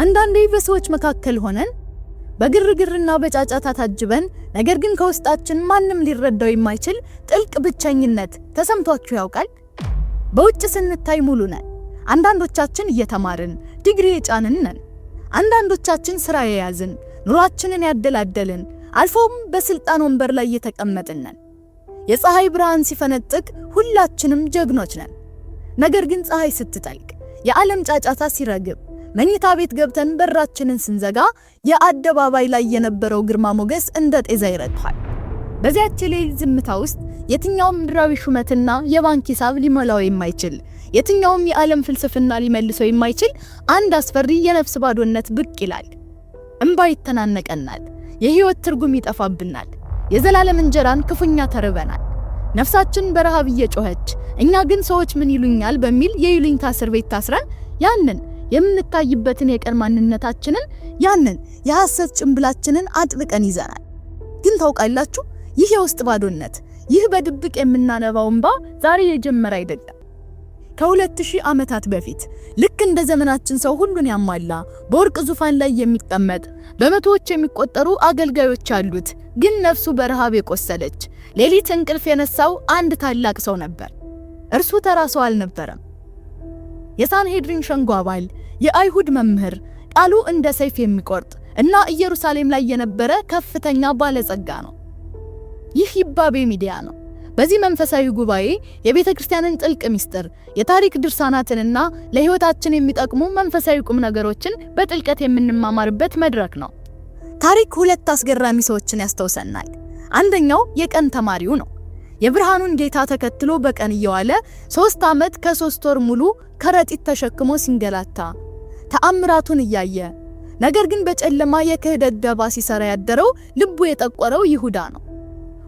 አንዳንዴ በሰዎች መካከል ሆነን በግርግርና በጫጫታ ታጅበን፣ ነገር ግን ከውስጣችን ማንም ሊረዳው የማይችል ጥልቅ ብቸኝነት ተሰምቷችሁ ያውቃል? በውጭ ስንታይ ሙሉ ነን። አንዳንዶቻችን እየተማርን ዲግሪ የጫንን ነን። አንዳንዶቻችን ስራ የያዝን፣ ኑሯችንን ያደላደልን፣ አልፎም በስልጣን ወንበር ላይ እየተቀመጥን ነን። የፀሐይ ብርሃን ሲፈነጥቅ ሁላችንም ጀግኖች ነን። ነገር ግን ፀሐይ ስትጠልቅ፣ የዓለም ጫጫታ ሲረግብ፣ መኝታ ቤት ገብተን በራችንን ስንዘጋ የአደባባይ ላይ የነበረው ግርማ ሞገስ እንደ ጤዛ ይረግፋል። በዚያች የሌሊት ዝምታ ውስጥ የትኛውም ምድራዊ ሹመትና የባንክ ሂሳብ ሊሞላው የማይችል፣ የትኛውም የዓለም ፍልስፍና ሊመልሰው የማይችል አንድ አስፈሪ የነፍስ ባዶነት ብቅ ይላል። እምባ ይተናነቀናል። የህይወት ትርጉም ይጠፋብናል። የዘላለም እንጀራን ክፉኛ ተርበናል። ነፍሳችን በረሃብ እየጮኸች፣ እኛ ግን ሰዎች ምን ይሉኛል በሚል የይሉኝታ እስር ቤት ታስረን ያንን የምንታይበትን የቀን ማንነታችንን፣ ያንን የሐሰት ጭንብላችንን አጥብቀን ይዘናል። ግን ታውቃላችሁ፣ ይህ የውስጥ ባዶነት፣ ይህ በድብቅ የምናነባው እንባ ዛሬ የጀመረ አይደለም። ከ2000 ዓመታት በፊት ልክ እንደ ዘመናችን ሰው ሁሉን ያሟላ፣ በወርቅ ዙፋን ላይ የሚቀመጥ፣ በመቶዎች የሚቆጠሩ አገልጋዮች ያሉት፣ ግን ነፍሱ በረሃብ የቆሰለች፣ ሌሊት እንቅልፍ የነሳው አንድ ታላቅ ሰው ነበር። እርሱ ተራ ሰው አልነበረም። የሳንሄድሪን ሸንጎ አባል፣ የአይሁድ መምህር፣ ቃሉ እንደ ሰይፍ የሚቆርጥ እና ኢየሩሳሌም ላይ የነበረ ከፍተኛ ባለጸጋ ነው። ይህ ይባቤ ሚዲያ ነው። በዚህ መንፈሳዊ ጉባኤ የቤተ ክርስቲያንን ጥልቅ ምስጢር፣ የታሪክ ድርሳናትንና ለሕይወታችን የሚጠቅሙ መንፈሳዊ ቁም ነገሮችን በጥልቀት የምንማማርበት መድረክ ነው። ታሪክ ሁለት አስገራሚ ሰዎችን ያስታውሰናል። አንደኛው የቀን ተማሪው ነው። የብርሃኑን ጌታ ተከትሎ በቀን እየዋለ 3 ዓመት ከ3 ወር ሙሉ ከረጢት ተሸክሞ ሲንገላታ ተአምራቱን እያየ፣ ነገር ግን በጨለማ የክህደት ደባ ሲሰራ ያደረው ልቡ የጠቆረው ይሁዳ ነው።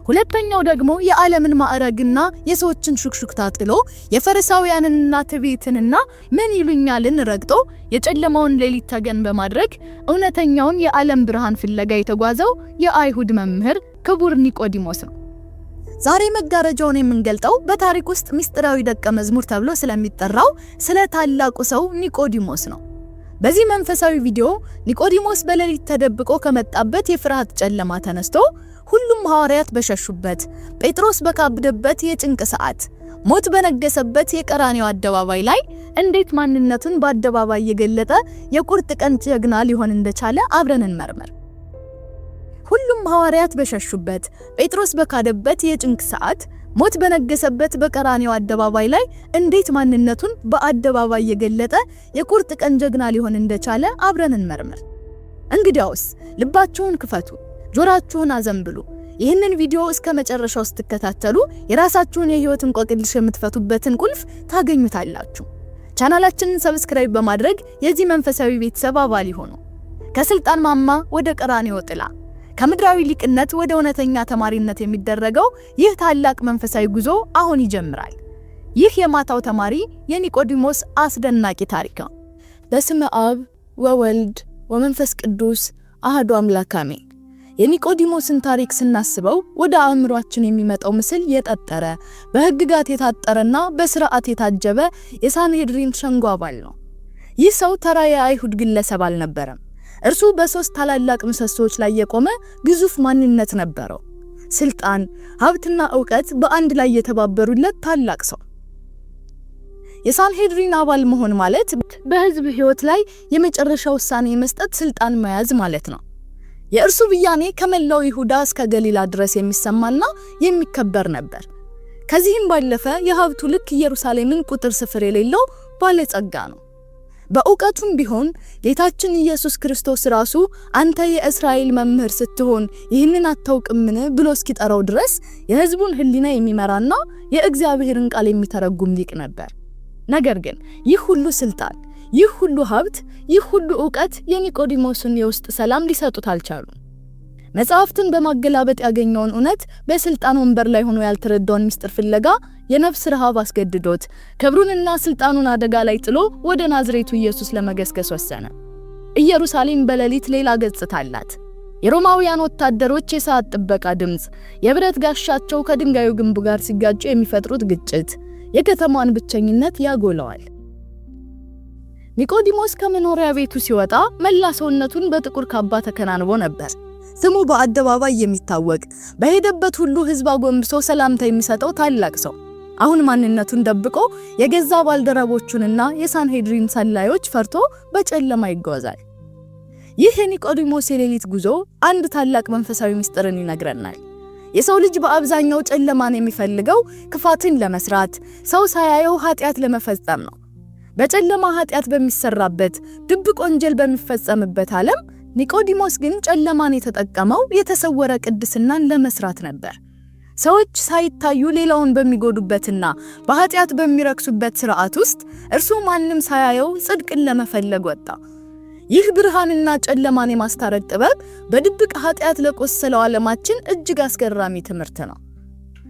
ሁለተኛው ደግሞ የዓለምን ማዕረግና የሰዎችን ሹክሹክታ ጥሎ፣ የፈሪሳውያንንና ትዕቢትንና ምን ይሉኛልን ረግጦ፣ የጨለማውን ሌሊት ተገን በማድረግ እውነተኛውን የዓለም ብርሃን ፍለጋ የተጓዘው የአይሁድ መምህር ክቡር ኒቆዲሞስ ነው። ዛሬ መጋረጃውን የምንገልጠው በታሪክ ውስጥ ምስጢራዊ ደቀ መዝሙር ተብሎ ስለሚጠራው ስለ ታላቁ ሰው ኒቆዲሞስ ነው። በዚህ መንፈሳዊ ቪዲዮ ኒቆዲሞስ በሌሊት ተደብቆ ከመጣበት የፍርሃት ጨለማ ተነስቶ ሁሉም ሐዋርያት በሸሹበት፣ ጴጥሮስ በካበደበት የጭንቅ ሰዓት፣ ሞት በነገሰበት የቀራንዮ አደባባይ ላይ እንዴት ማንነቱን በአደባባይ የገለጠ የቁርጥ ቀን ጀግና ሊሆን እንደቻለ አብረን እንመርምር። ሁሉም ሐዋርያት በሸሹበት፣ ጴጥሮስ በካደበት የጭንቅ ሰዓት፣ ሞት በነገሰበት በቀራንዮ አደባባይ ላይ እንዴት ማንነቱን በአደባባይ የገለጠ የቁርጥ ቀን ጀግና ሊሆን እንደቻለ አብረን እንመርምር። እንግዲያውስ ልባችሁን ክፈቱ፣ ጆሮአችሁን አዘንብሉ። ይህንን ቪዲዮ እስከ መጨረሻው ስትከታተሉ የራሳችሁን የህይወት እንቆቅልሽ የምትፈቱበትን ቁልፍ ታገኙታላችሁ። ቻናላችንን subscribe በማድረግ የዚህ መንፈሳዊ ቤተሰብ አባል ይሁኑ። ከስልጣን ማማ ወደ ቀራንዮ ጥላ፣ ከምድራዊ ሊቅነት ወደ እውነተኛ ተማሪነት የሚደረገው ይህ ታላቅ መንፈሳዊ ጉዞ አሁን ይጀምራል። ይህ የማታው ተማሪ የኒቆዲሞስ አስደናቂ ታሪክ ነው። በስመ አብ ወወልድ ወመንፈስ ቅዱስ አህዱ አምላክ አሜን። የኒቆዲሞስን ታሪክ ስናስበው ወደ አእምሯችን የሚመጣው ምስል የጠጠረ፣ በሕግጋት የታጠረና በስርዓት የታጀበ የሳንሄድሪን ሸንጎ አባል ነው። ይህ ሰው ተራ የአይሁድ ግለሰብ አልነበረም። እርሱ በሶስት ታላላቅ ምሰሶዎች ላይ የቆመ ግዙፍ ማንነት ነበረው። ስልጣን፣ ሀብትና ዕውቀት በአንድ ላይ የተባበሩለት ታላቅ ሰው። የሳንሄድሪን አባል መሆን ማለት በሕዝብ ሕይወት ላይ የመጨረሻ ውሳኔ የመስጠት ስልጣን መያዝ ማለት ነው። የእርሱ ብያኔ ከመላው ይሁዳ እስከ ገሊላ ድረስ የሚሰማና የሚከበር ነበር። ከዚህም ባለፈ የሀብቱ ልክ ኢየሩሳሌምን ቁጥር ስፍር የሌለው ባለጸጋ ነው። በእውቀቱም ቢሆን ጌታችን ኢየሱስ ክርስቶስ ራሱ "አንተ የእስራኤል መምህር ስትሆን ይህንን አታውቅምን?" ብሎ እስኪጠራው ድረስ የሕዝቡን ሕሊና የሚመራና የእግዚአብሔርን ቃል የሚተረጉም ሊቅ ነበር። ነገር ግን ይህ ሁሉ ስልጣን፣ ይህ ሁሉ ሀብት፣ ይህ ሁሉ ዕውቀት የኒቆዲሞስን የውስጥ ሰላም ሊሰጡት አልቻሉም። መጽሐፍትን በማገላበጥ ያገኘውን እውነት፣ በስልጣን ወንበር ላይ ሆኖ ያልተረዳውን ምስጢር ፍለጋ የነፍስ ረሃብ አስገድዶት ክብሩንና ስልጣኑን አደጋ ላይ ጥሎ ወደ ናዝሬቱ ኢየሱስ ለመገስገስ ወሰነ። ኢየሩሳሌም በሌሊት ሌላ ገጽታ አላት። የሮማውያን ወታደሮች የሰዓት ጥበቃ ድምፅ፣ የብረት ጋሻቸው ከድንጋዩ ግንብ ጋር ሲጋጩ የሚፈጥሩት ግጭት የከተማዋን ብቸኝነት ያጎለዋል። ኒቆዲሞስ ከመኖሪያ ቤቱ ሲወጣ መላ ሰውነቱን በጥቁር ካባ ተከናንቦ ነበር። ስሙ በአደባባይ የሚታወቅ፣ በሄደበት ሁሉ ሕዝብ አጎንብሶ ሰላምታ የሚሰጠው ታላቅ ሰው አሁን ማንነቱን ደብቆ የገዛ ባልደረቦቹንና የሳንሄድሪን ሰላዮች ፈርቶ በጨለማ ይጓዛል። ይህ የኒቆዲሞስ የሌሊት ጉዞ አንድ ታላቅ መንፈሳዊ ምስጢርን ይነግረናል። የሰው ልጅ በአብዛኛው ጨለማን የሚፈልገው ክፋትን ለመስራት፣ ሰው ሳያየው ኃጢአት ለመፈጸም ነው። በጨለማ ኃጢአት በሚሰራበት፣ ድብቅ ወንጀል በሚፈጸምበት ዓለም ኒቆዲሞስ ግን ጨለማን የተጠቀመው የተሰወረ ቅድስናን ለመስራት ነበር። ሰዎች ሳይታዩ ሌላውን በሚጎዱበትና በኃጢአት በሚረክሱበት ስርዓት ውስጥ እርሱ ማንም ሳያየው ጽድቅን ለመፈለግ ወጣ። ይህ ብርሃንና ጨለማን የማስታረቅ ጥበብ በድብቅ ኃጢአት ለቆሰለው ዓለማችን እጅግ አስገራሚ ትምህርት ነው።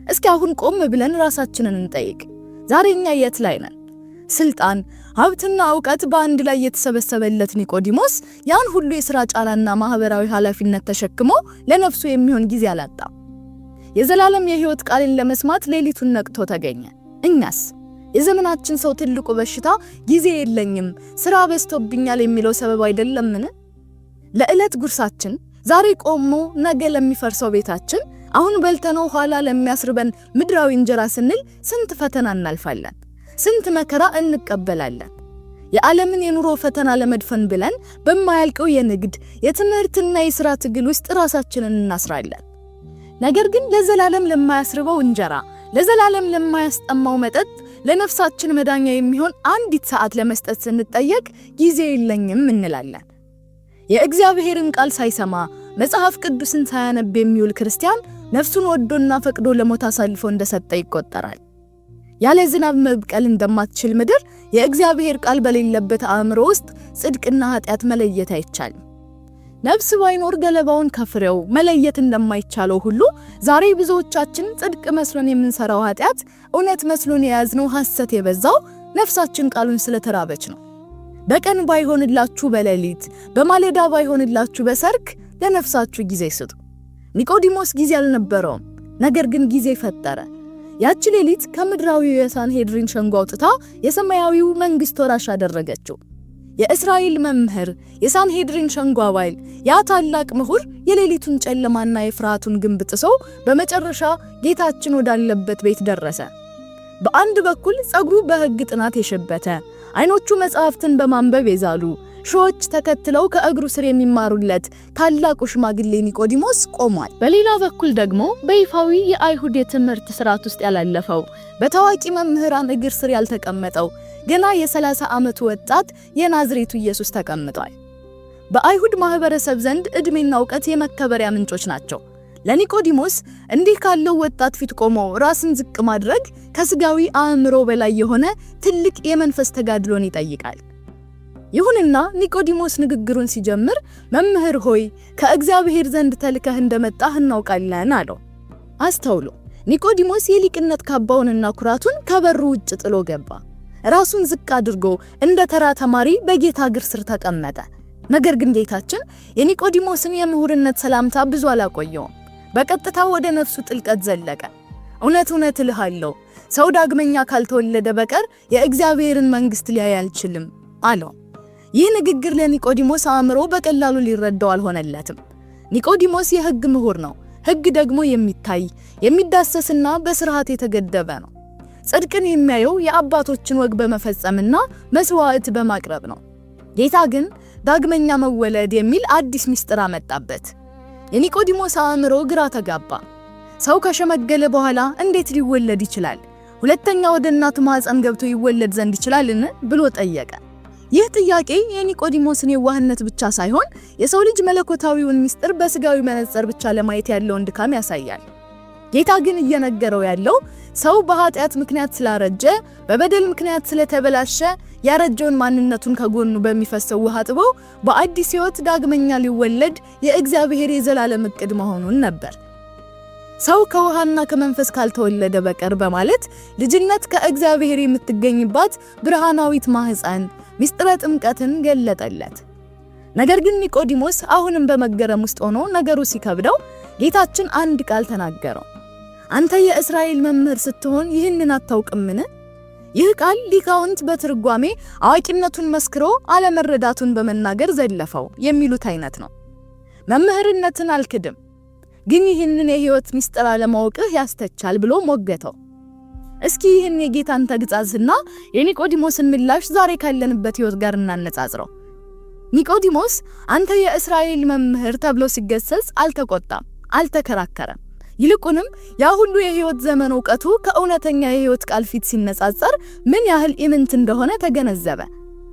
እስኪ አሁን ቆም ብለን ራሳችንን እንጠይቅ። ዛሬ እኛ የት ላይ ነን? ስልጣን፣ ሀብትና እውቀት በአንድ ላይ የተሰበሰበለት ኒቆዲሞስ ያን ሁሉ የሥራ ጫናና ማህበራዊ ኃላፊነት ተሸክሞ ለነፍሱ የሚሆን ጊዜ አላጣም። የዘላለም የሕይወት ቃልን ለመስማት ሌሊቱን ነቅቶ ተገኘ። እኛስ? የዘመናችን ሰው ትልቁ በሽታ ጊዜ የለኝም፣ ስራ በዝቶብኛል የሚለው ሰበብ አይደለምን? ለዕለት ጉርሳችን ዛሬ ቆሞ ነገ ለሚፈርሰው ቤታችን፣ አሁን በልተነው ኋላ ለሚያስርበን ምድራዊ እንጀራ ስንል ስንት ፈተና እናልፋለን፣ ስንት መከራ እንቀበላለን። የዓለምን የኑሮ ፈተና ለመድፈን ብለን በማያልቀው የንግድ፣ የትምህርትና የሥራ ትግል ውስጥ ራሳችንን እናስራለን። ነገር ግን ለዘላለም ለማያስርበው እንጀራ፣ ለዘላለም ለማያስጠማው መጠጥ፣ ለነፍሳችን መዳኛ የሚሆን አንዲት ሰዓት ለመስጠት ስንጠየቅ ጊዜ የለኝም እንላለን። የእግዚአብሔርን ቃል ሳይሰማ፣ መጽሐፍ ቅዱስን ሳያነብ የሚውል ክርስቲያን ነፍሱን ወዶና ፈቅዶ ለሞት አሳልፎ እንደሰጠ ይቆጠራል። ያለ ዝናብ መብቀል እንደማትችል ምድር የእግዚአብሔር ቃል በሌለበት አእምሮ ውስጥ ጽድቅና ኃጢአት መለየት አይቻልም። ነፍስ ባይኖር ገለባውን ከፍሬው መለየት እንደማይቻለው ሁሉ ዛሬ ብዙዎቻችን ጽድቅ መስሎን የምንሰራው ኃጢአት፣ እውነት መስሎን የያዝነው ሐሰት የበዛው ነፍሳችን ቃሉን ስለተራበች ነው። በቀን ባይሆንላችሁ በሌሊት፣ በማለዳ ባይሆንላችሁ በሰርክ ለነፍሳችሁ ጊዜ ስጡ። ኒቆዲሞስ ጊዜ አልነበረውም፣ ነገር ግን ጊዜ ፈጠረ። ያቺ ሌሊት ከምድራዊው የሳንሄድሪን ሸንጎ አውጥታ የሰማያዊው መንግሥት ወራሽ አደረገችው። የእስራኤል መምህር፣ የሳንሄድሪን ሸንጎ አባል፣ ያ ታላቅ ምሁር የሌሊቱን ጨለማና የፍርሃቱን ግንብ ጥሶ በመጨረሻ ጌታችን ወዳለበት ቤት ደረሰ። በአንድ በኩል ጸጉሩ በሕግ ጥናት የሸበተ፣ አይኖቹ መጽሐፍትን በማንበብ የዛሉ፣ ሺዎች ተከትለው ከእግሩ ስር የሚማሩለት ታላቁ ሽማግሌ ኒቆዲሞስ ቆሟል። በሌላ በኩል ደግሞ በይፋዊ የአይሁድ የትምህርት ስርዓት ውስጥ ያላለፈው፣ በታዋቂ መምህራን እግር ስር ያልተቀመጠው ገና የ30 ዓመቱ ወጣት የናዝሬቱ ኢየሱስ ተቀምጧል። በአይሁድ ማህበረሰብ ዘንድ ዕድሜና እውቀት የመከበሪያ ምንጮች ናቸው። ለኒቆዲሞስ እንዲህ ካለው ወጣት ፊት ቆሞ ራስን ዝቅ ማድረግ ከስጋዊ አእምሮ በላይ የሆነ ትልቅ የመንፈስ ተጋድሎን ይጠይቃል። ይሁንና ኒቆዲሞስ ንግግሩን ሲጀምር መምህር ሆይ፣ ከእግዚአብሔር ዘንድ ተልከህ እንደመጣህ እናውቃለን አለው። አስተውሎ ኒቆዲሞስ የሊቅነት ካባውንና ኩራቱን ከበሩ ውጭ ጥሎ ገባ። ራሱን ዝቅ አድርጎ እንደ ተራ ተማሪ በጌታ እግር ስር ተቀመጠ። ነገር ግን ጌታችን የኒቆዲሞስን የምሁርነት ሰላምታ ብዙ አላቆየውም። በቀጥታ ወደ ነፍሱ ጥልቀት ዘለቀ። እውነት እውነት እልሃለሁ፣ ሰው ዳግመኛ ካልተወለደ በቀር የእግዚአብሔርን መንግሥት ሊያይ አልችልም አለው። ይህ ንግግር ለኒቆዲሞስ አእምሮ በቀላሉ ሊረዳው አልሆነለትም። ኒቆዲሞስ የሕግ ምሁር ነው። ሕግ ደግሞ የሚታይ፣ የሚዳሰስና በስርዓት የተገደበ ነው። ጽድቅን የሚያየው የአባቶችን ወግ በመፈጸምና መስዋዕት በማቅረብ ነው። ጌታ ግን ዳግመኛ መወለድ የሚል አዲስ ምስጢር አመጣበት። የኒቆዲሞስ አእምሮ ግራ ተጋባ። ሰው ከሸመገለ በኋላ እንዴት ሊወለድ ይችላል? ሁለተኛ ወደ እናቱ ማኅፀን ገብቶ ይወለድ ዘንድ ይችላልን? ብሎ ጠየቀ። ይህ ጥያቄ የኒቆዲሞስን የዋህነት ብቻ ሳይሆን የሰው ልጅ መለኮታዊውን ምስጢር በስጋዊ መነጽር ብቻ ለማየት ያለውን ድካም ያሳያል። ጌታ ግን እየነገረው ያለው ሰው በኃጢአት ምክንያት ስላረጀ፣ በበደል ምክንያት ስለተበላሸ ያረጀውን ማንነቱን ከጎኑ በሚፈሰው ውሃ አጥቦ በአዲስ ሕይወት ዳግመኛ ሊወለድ የእግዚአብሔር የዘላለም እቅድ መሆኑን ነበር። ሰው ከውሃና ከመንፈስ ካልተወለደ በቀር በማለት ልጅነት ከእግዚአብሔር የምትገኝባት ብርሃናዊት ማህፀን ምስጢረ ጥምቀትን ገለጠለት። ነገር ግን ኒቆዲሞስ አሁንም በመገረም ውስጥ ሆኖ ነገሩ ሲከብደው ጌታችን አንድ ቃል ተናገረው። አንተ የእስራኤል መምህር ስትሆን ይህንን አታውቅምን? ይህ ቃል ሊቃውንት በትርጓሜ አዋቂነቱን መስክሮ አለመረዳቱን በመናገር ዘለፈው የሚሉት አይነት ነው። መምህርነትን አልክድም፣ ግን ይህንን የሕይወት ምስጢር አለማወቅህ ያስተቻል ብሎ ሞገተው። እስኪ ይህን የጌታን ተግሣጽና የኒቆዲሞስን ምላሽ ዛሬ ካለንበት ሕይወት ጋር እናነጻጽረው። ኒቆዲሞስ አንተ የእስራኤል መምህር ተብሎ ሲገሰጽ አልተቆጣም፣ አልተከራከረም። ይልቁንም ያ ሁሉ የሕይወት ዘመን እውቀቱ ከእውነተኛ የሕይወት ቃል ፊት ሲነጻጸር ምን ያህል ኢምንት እንደሆነ ተገነዘበ።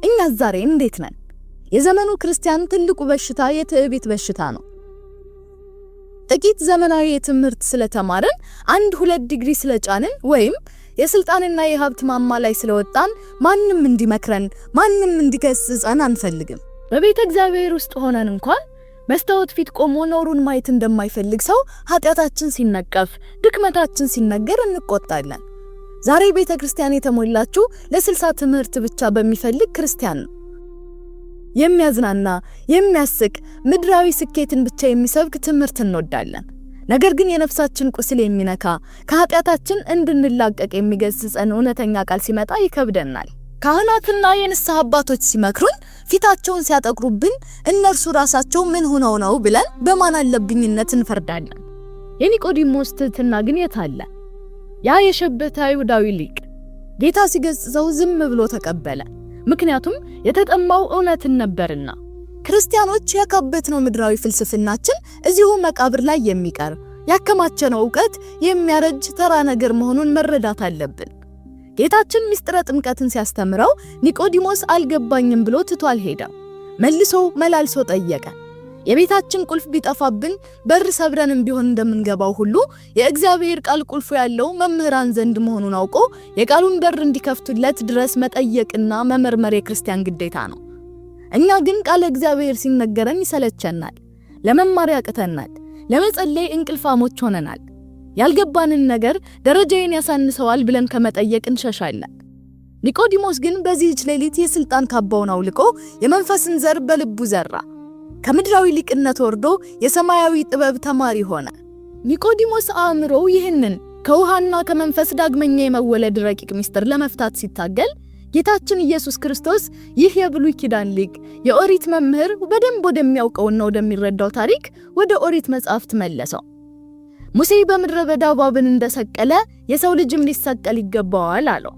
እኛ ዛሬ እንዴት ነን? የዘመኑ ክርስቲያን ትልቁ በሽታ የትዕቢት በሽታ ነው። ጥቂት ዘመናዊ የትምህርት ስለተማርን፣ አንድ ሁለት ዲግሪ ስለጫንን ወይም የስልጣንና የሀብት ማማ ላይ ስለወጣን ማንም እንዲመክረን ማንም እንዲገስጸን አንፈልግም። በቤተ እግዚአብሔር ውስጥ ሆነን እንኳን መስታወት ፊት ቆሞ ኖሩን ማየት እንደማይፈልግ ሰው ኃጢአታችን ሲነቀፍ፣ ድክመታችን ሲነገር እንቆጣለን። ዛሬ ቤተ ክርስቲያን የተሞላችው ለ60 ትምህርት ብቻ በሚፈልግ ክርስቲያን ነው። የሚያዝናና፣ የሚያስቅ፣ ምድራዊ ስኬትን ብቻ የሚሰብክ ትምህርት እንወዳለን። ነገር ግን የነፍሳችን ቁስል የሚነካ፣ ከኃጢአታችን እንድንላቀቅ የሚገስጸን እውነተኛ ቃል ሲመጣ ይከብደናል። ካህናትና የንስሐ አባቶች ሲመክሩን ፊታቸውን ሲያጠቁሩብን እነርሱ ራሳቸው ምን ሆነው ነው ብለን በማን አለብኝነት እንፈርዳለን። የኒቆዲሞስ ትህትና ግን የት አለ? ያ የሸበተ አይሁዳዊ ሊቅ ጌታ ሲገስጸው ዝም ብሎ ተቀበለ። ምክንያቱም የተጠማው እውነትን ነበርና። ክርስቲያኖች ያካበትነው ምድራዊ ፍልስፍናችን እዚሁ መቃብር ላይ የሚቀር፣ ያከማቸነው እውቀት የሚያረጅ ተራ ነገር መሆኑን መረዳት አለብን። ጌታችን ምስጢረ ጥምቀትን ሲያስተምረው ኒቆዲሞስ አልገባኝም ብሎ ትቶ አልሄደም። መልሶ መላልሶ ጠየቀ። የቤታችን ቁልፍ ቢጠፋብን በር ሰብረንም ቢሆን እንደምንገባው ሁሉ የእግዚአብሔር ቃል ቁልፉ ያለው መምህራን ዘንድ መሆኑን አውቆ የቃሉን በር እንዲከፍቱለት ድረስ መጠየቅና መመርመር የክርስቲያን ግዴታ ነው። እኛ ግን ቃለ እግዚአብሔር ሲነገረን ይሰለቸናል፣ ለመማር ያቅተናል፣ ለመጸለይ እንቅልፋሞች ሆነናል። ያልገባንን ነገር ደረጃዬን ያሳንሰዋል ብለን ከመጠየቅ እንሸሻለን። ኒቆዲሞስ ግን በዚህች ሌሊት የስልጣን ካባውን አውልቆ የመንፈስን ዘር በልቡ ዘራ። ከምድራዊ ሊቅነት ወርዶ የሰማያዊ ጥበብ ተማሪ ሆነ። ኒቆዲሞስ አእምሮው ይህንን ከውሃና ከመንፈስ ዳግመኛ የመወለድ ረቂቅ ምስጢር ለመፍታት ሲታገል ጌታችን ኢየሱስ ክርስቶስ ይህ የብሉይ ኪዳን ሊቅ፣ የኦሪት መምህር በደንብ ወደሚያውቀውና ወደሚረዳው ታሪክ፣ ወደ ኦሪት መጻሕፍት መለሰው። ሙሴ በምድረ በዳ እባብን እንደሰቀለ የሰው ልጅም ሊሰቀል ይገባዋል አለው።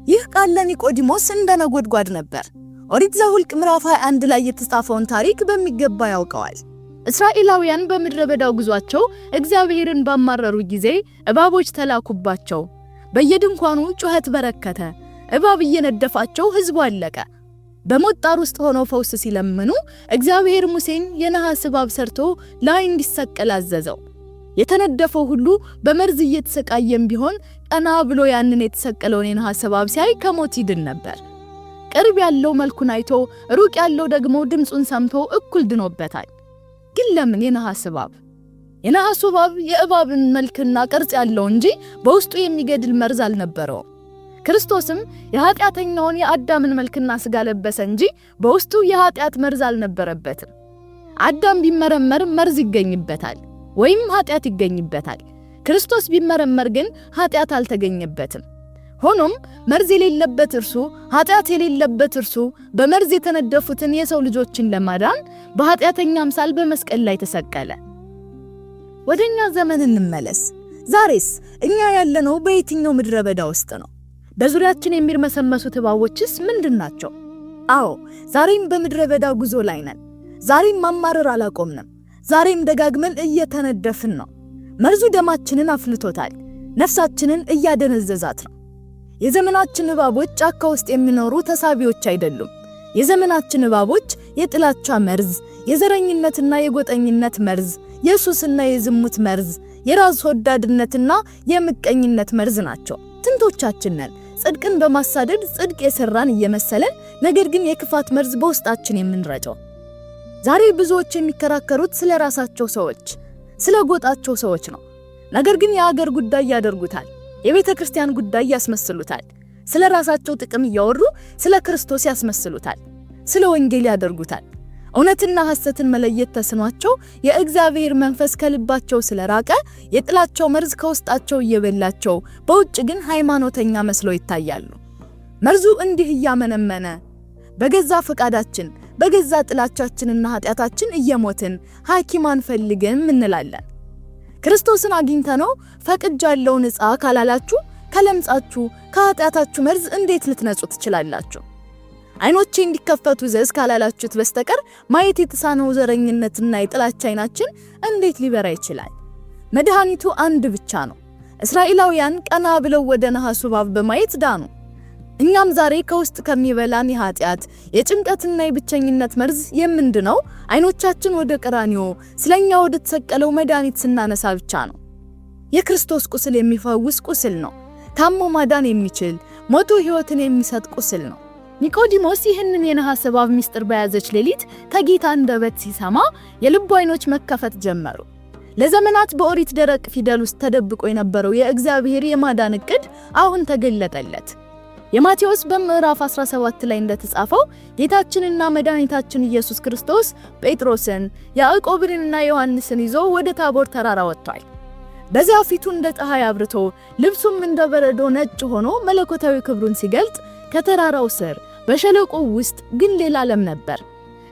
ይህ ቃል ለኒቆዲሞስ እንደ ነጎድጓድ ነበር። ኦሪት ዘኍልቍ ምዕራፍ 21 ላይ የተጻፈውን ታሪክ በሚገባ ያውቀዋል። እስራኤላውያን በምድረ በዳው ጉዟቸው እግዚአብሔርን ባማረሩ ጊዜ እባቦች ተላኩባቸው። በየድንኳኑ ጩኸት በረከተ። እባብ እየነደፋቸው ሕዝቡ አለቀ። በሞት ጣር ውስጥ ሆነው ፈውስ ሲለምኑ እግዚአብሔር ሙሴን የነሐስ እባብ ሰርቶ ላይ እንዲሰቀል አዘዘው። የተነደፈው ሁሉ በመርዝ እየተሰቃየም ቢሆን ቀና ብሎ ያንን የተሰቀለውን የነሐስ እባብ ሲያይ ከሞት ይድን ነበር። ቅርብ ያለው መልኩን አይቶ ሩቅ ያለው ደግሞ ድምፁን ሰምቶ እኩል ድኖበታል። ግን ለምን የነሐስ እባብ? የነሐሱ እባብ የእባብን መልክና ቅርጽ ያለው እንጂ በውስጡ የሚገድል መርዝ አልነበረውም። ክርስቶስም የኃጢአተኛውን የአዳምን መልክና ስጋ ለበሰ እንጂ በውስጡ የኃጢአት መርዝ አልነበረበትም። አዳም ቢመረመር መርዝ ይገኝበታል ወይም ኃጢአት ይገኝበታል። ክርስቶስ ቢመረመር ግን ኃጢአት አልተገኘበትም። ሆኖም መርዝ የሌለበት እርሱ፣ ኃጢአት የሌለበት እርሱ በመርዝ የተነደፉትን የሰው ልጆችን ለማዳን በኃጢአተኛ አምሳል በመስቀል ላይ ተሰቀለ። ወደኛ ዘመን እንመለስ። ዛሬስ እኛ ያለነው በየትኛው ምድረ በዳ ውስጥ ነው? በዙሪያችን የሚርመሰመሱት እባቦችስ ምንድን ናቸው? አዎ፣ ዛሬም በምድረ በዳ ጉዞ ላይ ነን። ዛሬም ማማረር አላቆምንም። ዛሬም ደጋግመን እየተነደፍን ነው። መርዙ ደማችንን አፍልቶታል። ነፍሳችንን እያደነዘዛት ነው። የዘመናችን እባቦች ጫካ ውስጥ የሚኖሩ ተሳቢዎች አይደሉም። የዘመናችን እባቦች የጥላቻ መርዝ፣ የዘረኝነትና የጎጠኝነት መርዝ፣ የሱስና የዝሙት መርዝ፣ የራስ ወዳድነትና የምቀኝነት መርዝ ናቸው። ስንቶቻችን ነን ጽድቅን በማሳደድ ጽድቅ የሰራን እየመሰለን ነገር ግን የክፋት መርዝ በውስጣችን የምንረጨው? ዛሬ ብዙዎች የሚከራከሩት ስለ ራሳቸው ሰዎች፣ ስለ ጎጣቸው ሰዎች ነው። ነገር ግን የአገር ጉዳይ ያደርጉታል። የቤተ ክርስቲያን ጉዳይ ያስመስሉታል። ስለ ራሳቸው ጥቅም እያወሩ ስለ ክርስቶስ ያስመስሉታል። ስለ ወንጌል ያደርጉታል። እውነትና ሐሰትን መለየት ተስኗቸው የእግዚአብሔር መንፈስ ከልባቸው ስለራቀ የጥላቸው መርዝ ከውስጣቸው እየበላቸው በውጭ ግን ሃይማኖተኛ መስለው ይታያሉ። መርዙ እንዲህ እያመነመነ በገዛ ፈቃዳችን በገዛ ጥላቻችንና ኃጢአታችን እየሞትን ሐኪም አንፈልግም እንላለን። ክርስቶስን አግኝተነው ፈቅጃለሁ ንጻ ካላላችሁ ከለምጻችሁ ከኃጢአታችሁ መርዝ እንዴት ልትነጹ ትችላላችሁ? አይኖቼ እንዲከፈቱ ዘዝ ካላላችሁት በስተቀር ማየት የተሳነው ዘረኝነትና የጥላቻ አይናችን እንዴት ሊበራ ይችላል? መድኃኒቱ አንድ ብቻ ነው። እስራኤላውያን ቀና ብለው ወደ ነሐሱ እባብ በማየት ዳኑ። እኛም ዛሬ ከውስጥ ከሚበላን የኃጢአት የጭንቀትና የብቸኝነት መርዝ የምንድነው አይኖቻችን ወደ ቀራንዮ ስለኛ ወደ ተሰቀለው መድኃኒት ስናነሳ ብቻ ነው። የክርስቶስ ቁስል የሚፈውስ ቁስል ነው። ታሞ ማዳን የሚችል ሞቶ ሕይወትን የሚሰጥ ቁስል ነው። ኒቆዲሞስ ይህንን የነሐስ እባብ ምስጢር በያዘች ሌሊት ከጌታ አንደበት ሲሰማ የልቡ አይኖች መከፈት ጀመሩ። ለዘመናት በኦሪት ደረቅ ፊደል ውስጥ ተደብቆ የነበረው የእግዚአብሔር የማዳን እቅድ አሁን ተገለጠለት። የማቴዎስ በምዕራፍ 17 ላይ እንደተጻፈው ጌታችንና መድኃኒታችን ኢየሱስ ክርስቶስ ጴጥሮስን፣ ያዕቆብንና ዮሐንስን ይዞ ወደ ታቦር ተራራ ወጥቷል። በዚያ ፊቱ እንደ ፀሐይ አብርቶ ልብሱም እንደ በረዶ ነጭ ሆኖ መለኮታዊ ክብሩን ሲገልጥ ከተራራው ስር በሸለቆው ውስጥ ግን ሌላ ዓለም ነበር።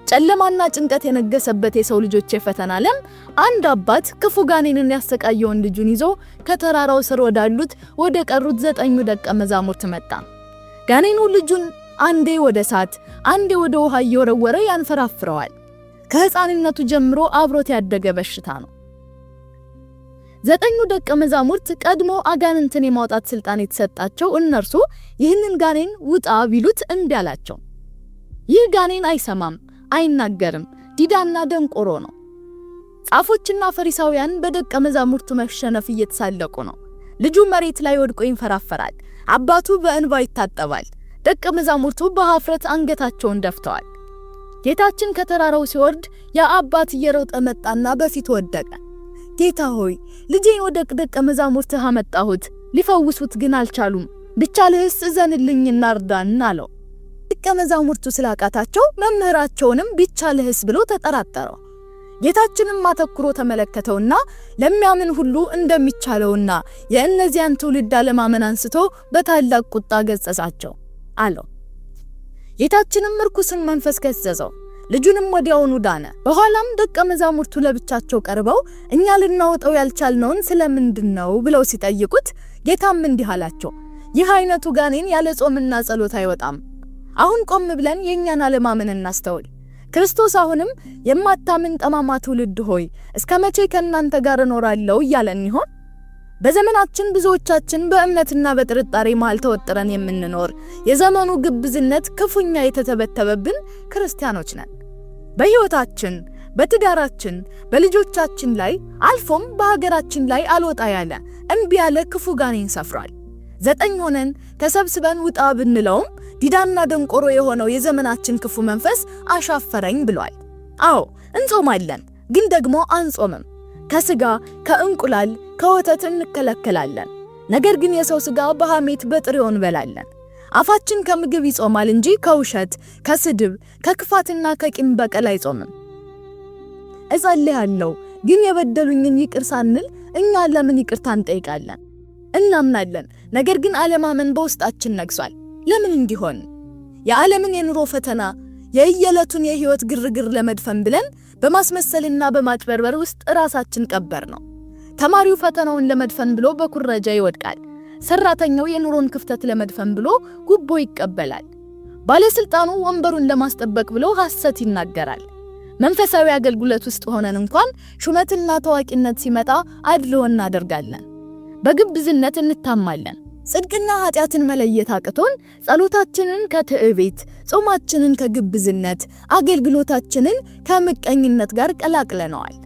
ጨለማና ጭንቀት የነገሰበት የሰው ልጆች የፈተና ዓለም። አንድ አባት ክፉ ጋኔንን ያሰቃየውን ልጁን ይዞ ከተራራው ስር ወዳሉት ወደ ቀሩት 9ኙ ደቀ መዛሙርት መጣ። ጋኔኑ ልጁን አንዴ ወደ እሳት አንዴ ወደ ውሃ እየወረወረ ያንፈራፍረዋል። ከሕፃንነቱ ጀምሮ አብሮት ያደገ በሽታ ነው። 9ኙ ደቀ መዛሙርት ቀድሞ አጋንንትን የማውጣት ስልጣን የተሰጣቸው እነርሱ ይህንን ጋኔን ውጣ ቢሉት እምቢ አላቸው። ይህ ጋኔን አይሰማም፣ አይናገርም፣ ዲዳና ደንቆሮ ነው። ጻፎችና ፈሪሳውያን በደቀ መዛሙርቱ መሸነፍ እየተሳለቁ ነው። ልጁ መሬት ላይ ወድቆ ይንፈራፈራል። አባቱ በእንባ ይታጠባል። ደቀ መዛሙርቱ በሀፍረት አንገታቸውን ደፍተዋል። ጌታችን ከተራራው ሲወርድ የአባት እየሮጠ መጣና በፊቱ ወደቀ። ጌታ ሆይ፣ ልጄን ወደ ደቀ መዛሙርትህ አመጣሁት፣ ሊፈውሱት ግን አልቻሉም። ቢቻልህስ እዘንልኝና እርዳን አለው። ደቀ መዛሙርቱ ስላቃታቸው መምህራቸውንም ቢቻልህስ ብሎ ተጠራጠረው። ጌታችንም አተኩሮ ተመለከተውና ለሚያምን ሁሉ እንደሚቻለውና የእነዚያን ትውልድ አለማመን አንስቶ በታላቅ ቁጣ ገሰጻቸው አለው። ጌታችንም ርኩስን መንፈስ ገሰጸው፣ ልጁንም ወዲያውኑ ዳነ። በኋላም ደቀ መዛሙርቱ ለብቻቸው ቀርበው እኛ ልናወጣው ያልቻልነውን ስለምንድን ነው ብለው ሲጠይቁት ጌታም እንዲህ አላቸው፣ ይህ አይነቱ ጋኔን ያለ ጾምና ጸሎት አይወጣም። አሁን ቆም ብለን የእኛን አለማመን እናስተውል። ክርስቶስ አሁንም የማታምን ጠማማ ትውልድ ሆይ እስከ መቼ ከእናንተ ጋር እኖራለሁ እያለን ይሆን? በዘመናችን ብዙዎቻችን በእምነትና በጥርጣሬ መሃል ተወጥረን የምንኖር የዘመኑ ግብዝነት ክፉኛ የተተበተበብን ክርስቲያኖች ነን። በሕይወታችን፣ በትዳራችን፣ በልጆቻችን ላይ አልፎም በሀገራችን ላይ አልወጣ ያለ እምቢ ያለ ክፉ ጋኔን ሰፍሯል። 9 ሆነን ተሰብስበን ውጣ ብንለውም ዲዳና ደንቆሮ የሆነው የዘመናችን ክፉ መንፈስ አሻፈረኝ ብሏል። አዎ እንጾማለን፣ ግን ደግሞ አንጾምም። ከስጋ ከእንቁላል ከወተት እንከለከላለን። ነገር ግን የሰው ስጋ በሐሜት በጥሬው እንበላለን። አፋችን ከምግብ ይጾማል እንጂ ከውሸት፣ ከስድብ፣ ከክፋትና ከቂም በቀል አይጾምም። እጸልያለሁ ግን የበደሉኝን ይቅር ሳንል እኛ ለምን ይቅርታ እንጠይቃለን? እናምናለን፣ ነገር ግን አለማመን በውስጣችን ነግሷል። ለምን እንዲሆን? የዓለምን የኑሮ ፈተና የየዕለቱን የህይወት ግርግር ለመድፈን ብለን በማስመሰልና በማጭበርበር ውስጥ ራሳችን ቀበር ነው። ተማሪው ፈተናውን ለመድፈን ብሎ በኩረጃ ይወድቃል። ሰራተኛው የኑሮን ክፍተት ለመድፈን ብሎ ጉቦ ይቀበላል። ባለስልጣኑ ወንበሩን ለማስጠበቅ ብሎ ሐሰት ይናገራል። መንፈሳዊ አገልግሎት ውስጥ ሆነን እንኳን ሹመትና ታዋቂነት ሲመጣ አድልዎ እናደርጋለን። በግብዝነት እንታማለን። ጽድቅና ኃጢአትን መለየት አቅቶን ጸሎታችንን ከትዕቢት፣ ጾማችንን ከግብዝነት፣ አገልግሎታችንን ከምቀኝነት ጋር ቀላቅለነዋል።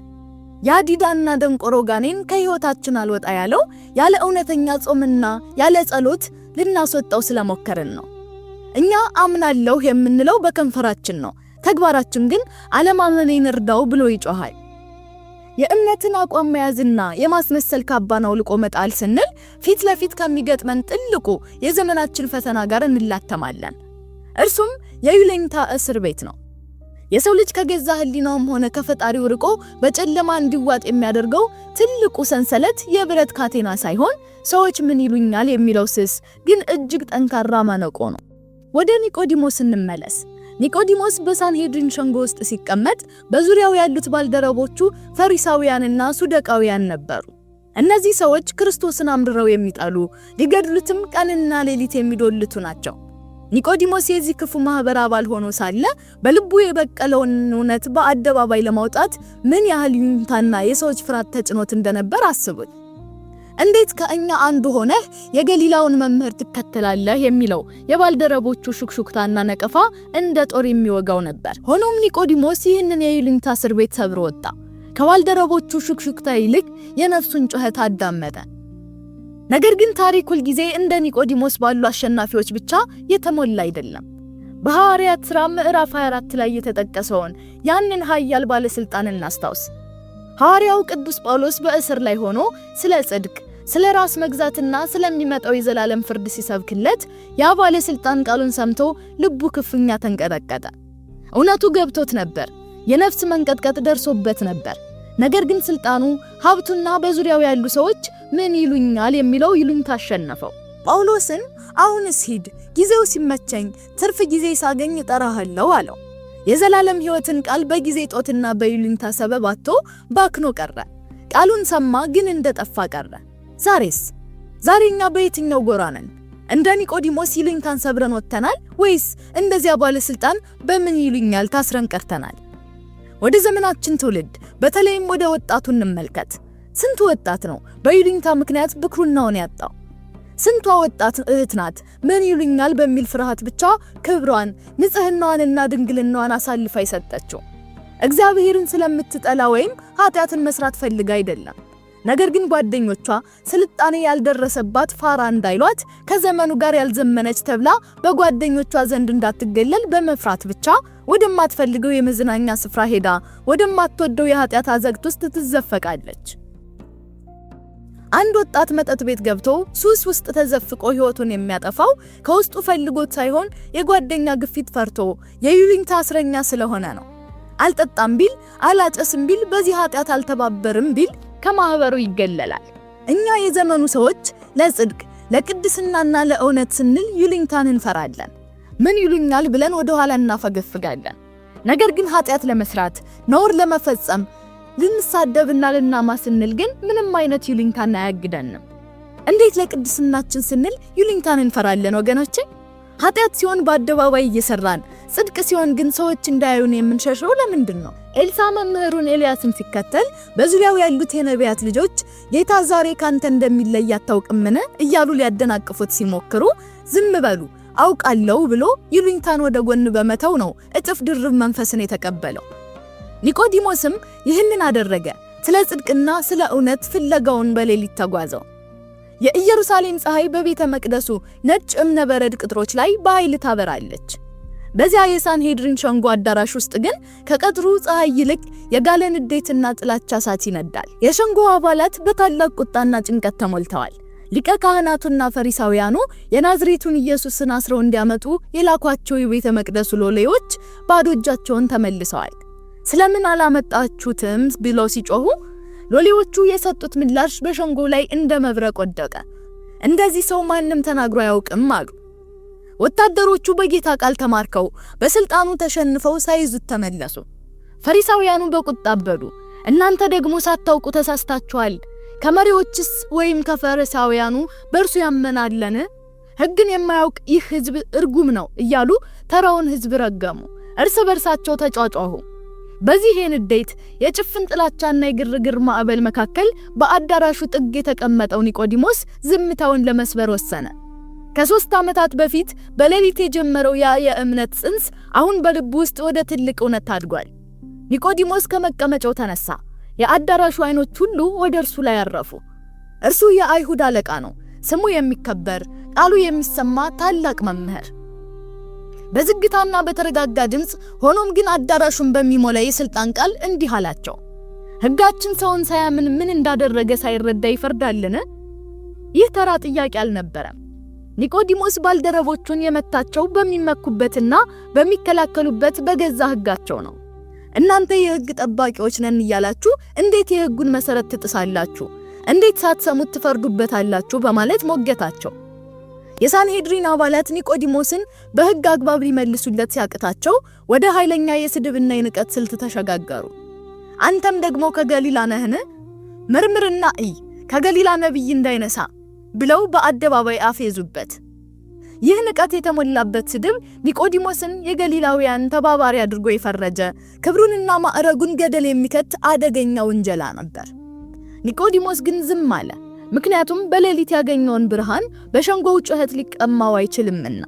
ያ ዲዳና ደንቆሮ ጋኔን ከሕይወታችን አልወጣ ያለው ያለ እውነተኛ ጾምና ያለ ጸሎት ልናስወጣው ስለሞከርን ነው። እኛ አምናለሁ የምንለው በከንፈራችን ነው። ተግባራችን ግን አለማመኔን እርዳው ብሎ ይጮሃል። የእምነትን አቋም መያዝና የማስመሰል ካባን አውልቆ መጣል ስንል ፊት ለፊት ከሚገጥመን ትልቁ የዘመናችን ፈተና ጋር እንላተማለን። እርሱም የይሉኝታ እስር ቤት ነው። የሰው ልጅ ከገዛ ሕሊናውም ሆነ ከፈጣሪው ርቆ በጨለማ እንዲዋጥ የሚያደርገው ትልቁ ሰንሰለት የብረት ካቴና ሳይሆን ሰዎች ምን ይሉኛል የሚለው ስስ ግን እጅግ ጠንካራ ማነቆ ነው። ወደ ኒቆዲሞስ እንመለስ። ኒቆዲሞስ በሳንሄድሪን ሸንጎ ውስጥ ሲቀመጥ በዙሪያው ያሉት ባልደረቦቹ ፈሪሳውያንና ሰዱቃውያን ነበሩ። እነዚህ ሰዎች ክርስቶስን አምርረው የሚጠሉ፣ ሊገድሉትም ቀንና ሌሊት የሚዶልቱ ናቸው። ኒቆዲሞስ የዚህ ክፉ ማህበር አባል ሆኖ ሳለ በልቡ የበቀለውን እውነት በአደባባይ ለማውጣት ምን ያህል ይሉኝታና የሰዎች ፍርሃት ተጭኖት እንደነበር አስቡት። እንዴት ከእኛ አንዱ ሆነህ የገሊላውን መምህር ትከተላለህ? የሚለው የባልደረቦቹ ሹክሹክታና ነቀፋ እንደ ጦር የሚወጋው ነበር። ሆኖም ኒቆዲሞስ ይህንን የይሉኝታ እስር ቤት ሰብሮ ወጣ። ከባልደረቦቹ ሹክሹክታ ይልቅ የነፍሱን ጩኸት አዳመጠ። ነገር ግን ታሪክ ሁልጊዜ እንደ ኒቆዲሞስ ባሉ አሸናፊዎች ብቻ የተሞላ አይደለም። በሐዋርያት ሥራ ምዕራፍ 24 ላይ የተጠቀሰውን ያንን ኃያል ባለሥልጣን እናስታውስ። ሐዋርያው ቅዱስ ጳውሎስ በእስር ላይ ሆኖ ስለ ጽድቅ፣ ስለ ራስ መግዛትና ስለሚመጣው የዘላለም ፍርድ ሲሰብክለት ያ ባለሥልጣን ቃሉን ሰምቶ ልቡ ክፉኛ ተንቀጠቀጠ። እውነቱ ገብቶት ነበር። የነፍስ መንቀጥቀጥ ደርሶበት ነበር። ነገር ግን ስልጣኑ፣ ሀብቱና በዙሪያው ያሉ ሰዎች ምን ይሉኛል የሚለው ይሉኝታ አሸነፈው። ጳውሎስን አሁንስ ሂድ፣ ጊዜው ሲመቸኝ ትርፍ ጊዜ ሳገኝ እጠራሃለሁ አለው። የዘላለም ሕይወትን ቃል በጊዜ ጦትና በይሉኝታ ሰበብ አጥቶ ባክኖ ቀረ። ቃሉን ሰማ፣ ግን እንደጠፋ ቀረ። ዛሬስ? ዛሬ እኛ በየትኛው ጎራ ነን? እንደ ኒቆዲሞስ ይሉኝታን ሰብረን ወጥተናል ወይስ እንደዚያ ባለስልጣን በምን ይሉኛል ታስረን ቀርተናል? ወደ ዘመናችን ትውልድ በተለይም ወደ ወጣቱ እንመልከት። ስንቱ ወጣት ነው በይሉኝታ ምክንያት ብኩርናውን ያጣው? ስንቷ ወጣት እህት ናት ምን ይሉኛል በሚል ፍርሃት ብቻ ክብሯን፣ ንጽህናዋንና ድንግልናዋን አሳልፋ የሰጠችው? እግዚአብሔርን ስለምትጠላ ወይም ኃጢአትን መስራት ፈልጋ አይደለም። ነገር ግን ጓደኞቿ ስልጣኔ ያልደረሰባት ፋራ እንዳይሏት፣ ከዘመኑ ጋር ያልዘመነች ተብላ በጓደኞቿ ዘንድ እንዳትገለል በመፍራት ብቻ ወደማትፈልገው የመዝናኛ ስፍራ ሄዳ ወደማትወደው የኃጢአት አዘቅት ውስጥ ትዘፈቃለች። አንድ ወጣት መጠጥ ቤት ገብቶ ሱስ ውስጥ ተዘፍቆ ሕይወቱን የሚያጠፋው ከውስጡ ፈልጎት ሳይሆን የጓደኛ ግፊት ፈርቶ የይሉኝታ እስረኛ ስለሆነ ነው። አልጠጣም ቢል፣ አላጨስም ቢል፣ በዚህ ኃጢአት አልተባበርም ቢል ከማህበሩ ይገለላል። እኛ የዘመኑ ሰዎች ለጽድቅ፣ ለቅድስናና ለእውነት ስንል ይሉኝታን እንፈራለን። ምን ይሉኛል ብለን ወደ ኋላ እናፈገፍጋለን። ነገር ግን ኃጢአት ለመስራት፣ ነውር ለመፈጸም፣ ልንሳደብና ልናማ ስንል ግን ምንም አይነት ይሉኝታን አያግደንም። እንዴት ለቅድስናችን ስንል ይሉኝታን እንፈራለን ወገኖቼ? ኃጢአት ሲሆን በአደባባይ እየሰራን፣ ጽድቅ ሲሆን ግን ሰዎች እንዳያዩን የምንሸሸው ለምንድን ነው? ኤልሳ መምህሩን ኤልያስን ሲከተል በዙሪያው ያሉት የነቢያት ልጆች ጌታ ዛሬ ካንተ እንደሚለይ አታውቅምን እያሉ ሊያደናቅፉት ሲሞክሩ ዝም በሉ አውቃለሁ ብሎ ይሉኝታን ወደ ጎን በመተው ነው እጥፍ ድርብ መንፈስን የተቀበለው። ኒቆዲሞስም ይህንን አደረገ። ስለ ጽድቅና ስለ እውነት ፍለጋውን በሌሊት ተጓዘው። የኢየሩሳሌም ፀሐይ በቤተ መቅደሱ ነጭ እብነበረድ ቅጥሮች ላይ በኃይል ታበራለች። በዚያ የሳንሄድሪን ሸንጎ አዳራሽ ውስጥ ግን ከቀጥሩ ፀሐይ ይልቅ የጋለ ንዴትና ጥላቻ እሳት ይነዳል። የሸንጎ አባላት በታላቅ ቁጣና ጭንቀት ተሞልተዋል። ሊቀ ካህናቱና ፈሪሳውያኑ የናዝሬቱን ኢየሱስን አስረው እንዲያመጡ የላኳቸው የቤተ መቅደሱ ሎሌዎች ባዶ እጃቸውን ተመልሰዋል። ስለምን አላመጣችሁትም ብለው ሲጮሁ ሎሌዎቹ የሰጡት ምላሽ በሸንጎ ላይ እንደ መብረቅ ወደቀ። እንደዚህ ሰው ማንም ተናግሮ አያውቅም አሉ። ወታደሮቹ በጌታ ቃል ተማርከው በስልጣኑ ተሸንፈው ሳይዙት ተመለሱ። ፈሪሳውያኑ በቁጣ አበዱ። እናንተ ደግሞ ሳታውቁ ተሳስታችኋል። ከመሪዎችስ ወይም ከፈሪሳውያኑ በእርሱ ያመናለን? ሕግን የማያውቅ ይህ ሕዝብ እርጉም ነው እያሉ ተራውን ሕዝብ ረገሙ። እርስ በርሳቸው ተጯጯሁ። በዚህ የንዴት፣ የጭፍን ጥላቻና የግርግር ማዕበል መካከል በአዳራሹ ጥግ የተቀመጠው ኒቆዲሞስ ዝምታውን ለመስበር ወሰነ። ከ3 ዓመታት በፊት በሌሊት የጀመረው ያ የእምነት ጽንስ አሁን በልቡ ውስጥ ወደ ትልቅ እውነት ታድጓል። ኒቆዲሞስ ከመቀመጫው ተነሳ። የአዳራሹ አይኖች ሁሉ ወደ እርሱ ላይ አረፉ። እርሱ የአይሁድ አለቃ ነው። ስሙ የሚከበር፣ ቃሉ የሚሰማ ታላቅ መምህር። በዝግታና በተረጋጋ ድምፅ፣ ሆኖም ግን አዳራሹን በሚሞላ የስልጣን ቃል እንዲህ አላቸው። ሕጋችን ሰውን ሳያምን ምን እንዳደረገ ሳይረዳ ይፈርዳልን? ይህ ተራ ጥያቄ አልነበረም። ኒቆዲሞስ ባልደረቦቹን የመታቸው በሚመኩበትና በሚከላከሉበት በገዛ ሕጋቸው ነው። እናንተ የሕግ ጠባቂዎች ነን እያላችሁ እንዴት የሕጉን መሰረት ትጥሳላችሁ? እንዴት ሳትሰሙት ትፈርዱበታላችሁ? በማለት ሞገታቸው። የሳንሄድሪን አባላት ኒቆዲሞስን በሕግ አግባብ ሊመልሱለት ሲያቅታቸው ወደ ኃይለኛ የስድብና የንቀት ስልት ተሸጋገሩ። አንተም ደግሞ ከገሊላ ነህን? መርምርና እይ፣ ከገሊላ ነቢይ እንዳይነሳ ብለው በአደባባይ አፌዙበት። ይህ ንቀት የተሞላበት ስድብ ኒቆዲሞስን የገሊላውያን ተባባሪ አድርጎ የፈረጀ፣ ክብሩንና ማዕረጉን ገደል የሚከት አደገኛ ውንጀላ ነበር። ኒቆዲሞስ ግን ዝም አለ። ምክንያቱም በሌሊት ያገኘውን ብርሃን በሸንጎው ጩኸት ሊቀማው አይችልምና።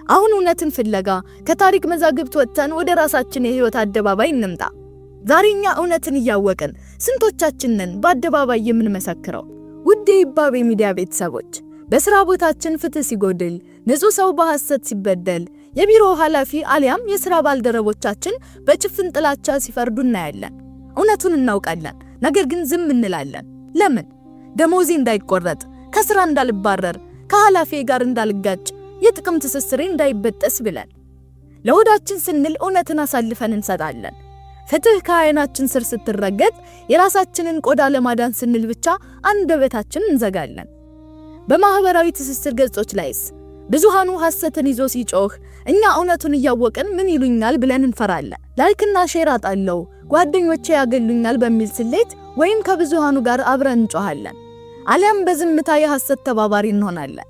አሁን እውነትን ፍለጋ ከታሪክ መዛግብት ወጥተን ወደ ራሳችን የህይወት አደባባይ እንምጣ። ዛሬ እኛ እውነትን እያወቅን ስንቶቻችን ነን በአደባባይ የምንመሰክረው? ውድ የይባቤ ሚዲያ ቤተሰቦች፣ በስራ ቦታችን ፍትህ ሲጎድል፣ ንጹህ ሰው በሐሰት ሲበደል፣ የቢሮ ኃላፊ አሊያም የስራ ባልደረቦቻችን በጭፍን ጥላቻ ሲፈርዱ እናያለን። እውነቱን እናውቃለን፣ ነገር ግን ዝም እንላለን። ለምን? ደሞዜ እንዳይቆረጥ፣ ከስራ እንዳልባረር፣ ከኃላፊዬ ጋር እንዳልጋጭ፣ የጥቅም ትስስሬ እንዳይበጠስ ብለን ለሆዳችን ስንል እውነትን አሳልፈን እንሰጣለን። ፍትህ ከዓይናችን ስር ስትረገጥ የራሳችንን ቆዳ ለማዳን ስንል ብቻ አንደበታችን እንዘጋለን። በማህበራዊ ትስስር ገጾች ላይስ ብዙሃኑ ሐሰትን ይዞ ሲጮህ እኛ እውነቱን እያወቅን ምን ይሉኛል ብለን እንፈራለን። Like ና share አጣለው፣ ጓደኞቼ ያገሉኛል በሚል ስሌት ወይም ከብዙሃኑ ጋር አብረን እንጮሃለን፣ አሊያም በዝምታ የሐሰት ተባባሪ እንሆናለን።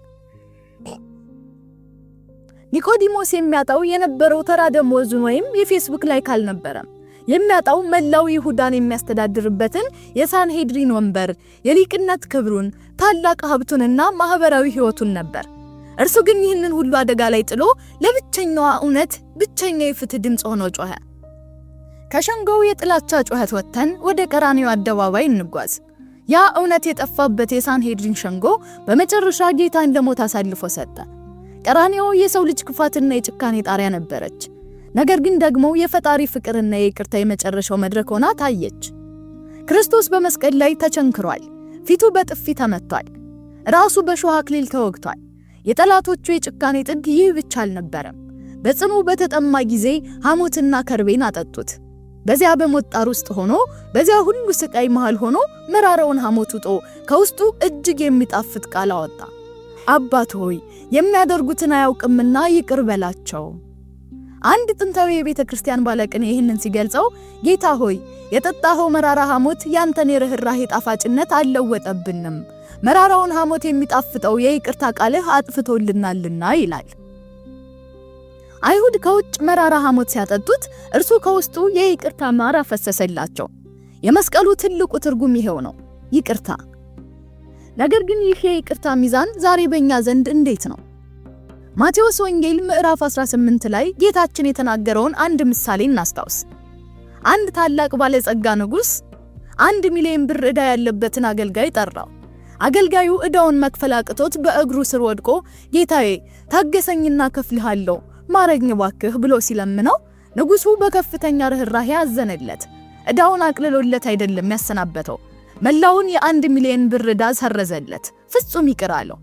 ኒቆዲሞስ የሚያጣው የነበረው ተራ ደመወዙን ወይም የፌስቡክ like አልነበረም። የሚያጣው መላው ይሁዳን የሚያስተዳድርበትን የሳንሄድሪን ወንበር፣ የሊቅነት ክብሩን፣ ታላቅ ሀብቱንና ማህበራዊ ሕይወቱን ነበር። እርሱ ግን ይህንን ሁሉ አደጋ ላይ ጥሎ ለብቸኛዋ እውነት ብቸኛ የፍትህ ድምፅ ሆኖ ጮኸ። ከሸንጎው የጥላቻ ጩኸት ወጥተን ወደ ቀራንዮ አደባባይ እንጓዝ። ያ እውነት የጠፋበት የሳንሄድሪን ሸንጎ በመጨረሻ ጌታን ለሞት አሳልፎ ሰጠ። ቀራንዮ የሰው ልጅ ክፋትና የጭካኔ ጣሪያ ነበረች። ነገር ግን ደግሞ የፈጣሪ ፍቅርና የይቅርታ የመጨረሻው መድረክ ሆና ታየች። ክርስቶስ በመስቀል ላይ ተቸንክሯል። ፊቱ በጥፊ ተመቷል። ራሱ በእሾህ አክሊል ተወግቷል። የጠላቶቹ የጭካኔ ጥግ ይህ ብቻ አልነበረም። በጽኑ በተጠማ ጊዜ ሐሞትና ከርቤን አጠጡት። በዚያ በሞት ጣር ውስጥ ሆኖ፣ በዚያ ሁሉ ስቃይ መሃል ሆኖ መራራውን ሐሞት ውጦ ከውስጡ እጅግ የሚጣፍጥ ቃል አወጣ። አባት ሆይ፣ የሚያደርጉትን አያውቅምና ይቅር በላቸው። አንድ ጥንታዊ የቤተ ክርስቲያን ባለቅኔ ይህንን ሲገልጸው፣ ጌታ ሆይ፣ የጠጣኸው መራራ ሐሞት ያንተን የርኅራሄ ጣፋጭነት አልለወጠብንም፣ መራራውን ሐሞት የሚጣፍጠው የይቅርታ ቃልህ አጥፍቶልናልና ይላል። አይሁድ ከውጭ መራራ ሐሞት ሲያጠጡት እርሱ ከውስጡ የይቅርታ ማር አፈሰሰላቸው። የመስቀሉ ትልቁ ትርጉም ይሄው ነው፣ ይቅርታ። ነገር ግን ይህ የይቅርታ ሚዛን ዛሬ በእኛ ዘንድ እንዴት ነው? ማቴዎስ ወንጌል ምዕራፍ 18 ላይ ጌታችን የተናገረውን አንድ ምሳሌ እናስታውስ። አንድ ታላቅ ባለጸጋ ንጉሥ 1 ሚሊዮን ብር ዕዳ ያለበትን አገልጋይ ጠራው። አገልጋዩ ዕዳውን መክፈል አቅቶት በእግሩ ስር ወድቆ ጌታዬ፣ ታገሰኝና እከፍልሃለሁ፣ ማረኝ እባክህ ብሎ ሲለምነው ንጉሱ በከፍተኛ ርኅራኄ አዘነለት። ዕዳውን አቅልሎለት አይደለም ያሰናበተው፣ መላውን የ1 ሚሊዮን ብር ዕዳ ሰረዘለት፣ ፍጹም ይቅር አለው።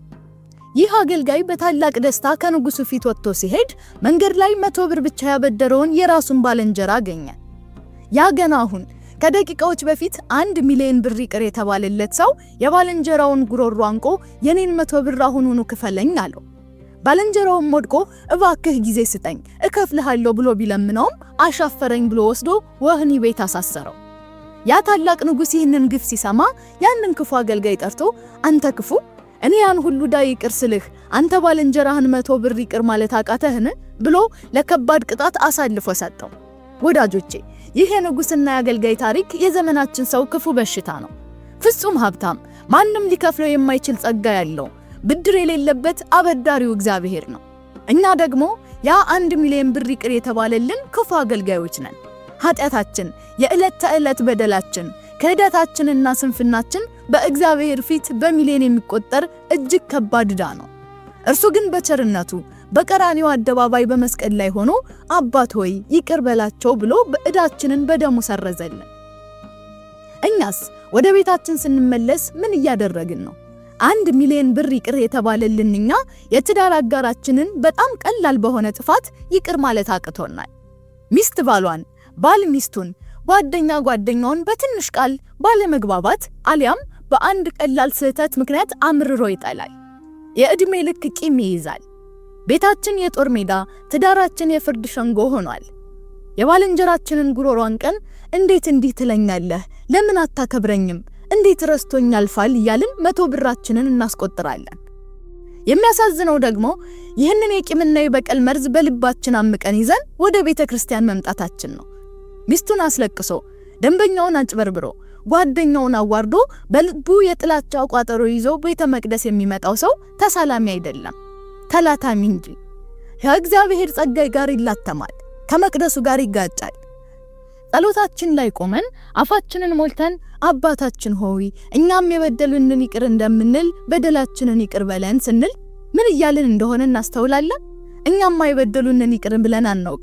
ይህ አገልጋይ በታላቅ ደስታ ከንጉሱ ፊት ወጥቶ ሲሄድ መንገድ ላይ 100 ብር ብቻ ያበደረውን የራሱን ባልንጀራ አገኘ። ያ ገና አሁን ከደቂቃዎች በፊት 1 ሚሊዮን ብር ይቅር የተባለለት ሰው የባልንጀራውን ጉሮሮ አንቆ የኔን 100 ብር አሁኑኑ ክፈለኝ አለው። ባልንጀራውም ወድቆ እባክህ ጊዜ ስጠኝ እከፍልሃለሁ ብሎ ቢለምነውም አሻፈረኝ ብሎ ወስዶ ወህኒ ቤት አሳሰረው። ያ ታላቅ ንጉሥ ይህንን ግፍ ሲሰማ ያንን ክፉ አገልጋይ ጠርቶ፣ አንተ ክፉ፣ እኔ ያን ሁሉ ዕዳ ይቅር ስልህ አንተ ባልንጀራህን 100 ብር ይቅር ማለት አቃተህን? ብሎ ለከባድ ቅጣት አሳልፎ ሰጠው። ወዳጆቼ፣ ይህ የንጉሥና የአገልጋይ ታሪክ የዘመናችን ሰው ክፉ በሽታ ነው። ፍጹም ሀብታም፣ ማንም ሊከፍለው የማይችል ጸጋ ያለው፣ ብድር የሌለበት አበዳሪው እግዚአብሔር ነው። እኛ ደግሞ ያ 1 ሚሊዮን ብር ይቅር የተባለልን ክፉ አገልጋዮች ነን። ኃጢአታችን፣ የዕለት ተዕለት በደላችን፣ ክህደታችንና ስንፍናችን በእግዚአብሔር ፊት በሚሊዮን የሚቆጠር እጅግ ከባድ ዕዳ ነው። እርሱ ግን በቸርነቱ በቀራንዮ አደባባይ በመስቀል ላይ ሆኖ አባት ሆይ፣ ይቅር በላቸው ብሎ ዕዳችንን በደሙ ሰረዘልን። እኛስ ወደ ቤታችን ስንመለስ ምን እያደረግን ነው? 1 ሚሊዮን ብር ይቅር የተባለልን እኛ የትዳር አጋራችንን በጣም ቀላል በሆነ ጥፋት ይቅር ማለት አቅቶናል። ሚስት ባሏን፣ ባል ሚስቱን፣ ጓደኛ ጓደኛውን በትንሽ ቃል ባለመግባባት አሊያም በአንድ ቀላል ስህተት ምክንያት አምርሮ ይጠላል። የዕድሜ ልክ ቂም ይይዛል። ቤታችን የጦር ሜዳ፣ ትዳራችን የፍርድ ሸንጎ ሆኗል። የባልንጀራችንን ጉሮሮ አንቀን እንዴት እንዲህ ትለኛለህ? ለምን አታከብረኝም? እንዴት ረስቶኝ ያልፋል? እያልን 100 ብራችንን እናስቆጥራለን። የሚያሳዝነው ደግሞ ይህንን የቂምና የበቀል መርዝ በልባችን አምቀን ይዘን ወደ ቤተ ክርስቲያን መምጣታችን ነው። ሚስቱን አስለቅሶ፣ ደንበኛውን አጭበርብሮ፣ ጓደኛውን አዋርዶ በልቡ የጥላቻ ቋጠሮ ይዞ ቤተ መቅደስ የሚመጣው ሰው ተሳላሚ አይደለም፣ ተላታሚ እንጂ። ከእግዚአብሔር ጸጋ ጋር ይላተማል፣ ከመቅደሱ ጋር ይጋጫል። ጸሎታችን ላይ ቆመን አፋችንን ሞልተን አባታችን ሆይ እኛም የበደሉንን ይቅር እንደምንል በደላችንን ይቅር በለን ስንል ምን እያልን እንደሆነ እናስተውላለን? እኛም የበደሉንን ይቅር ብለን አናውቅ።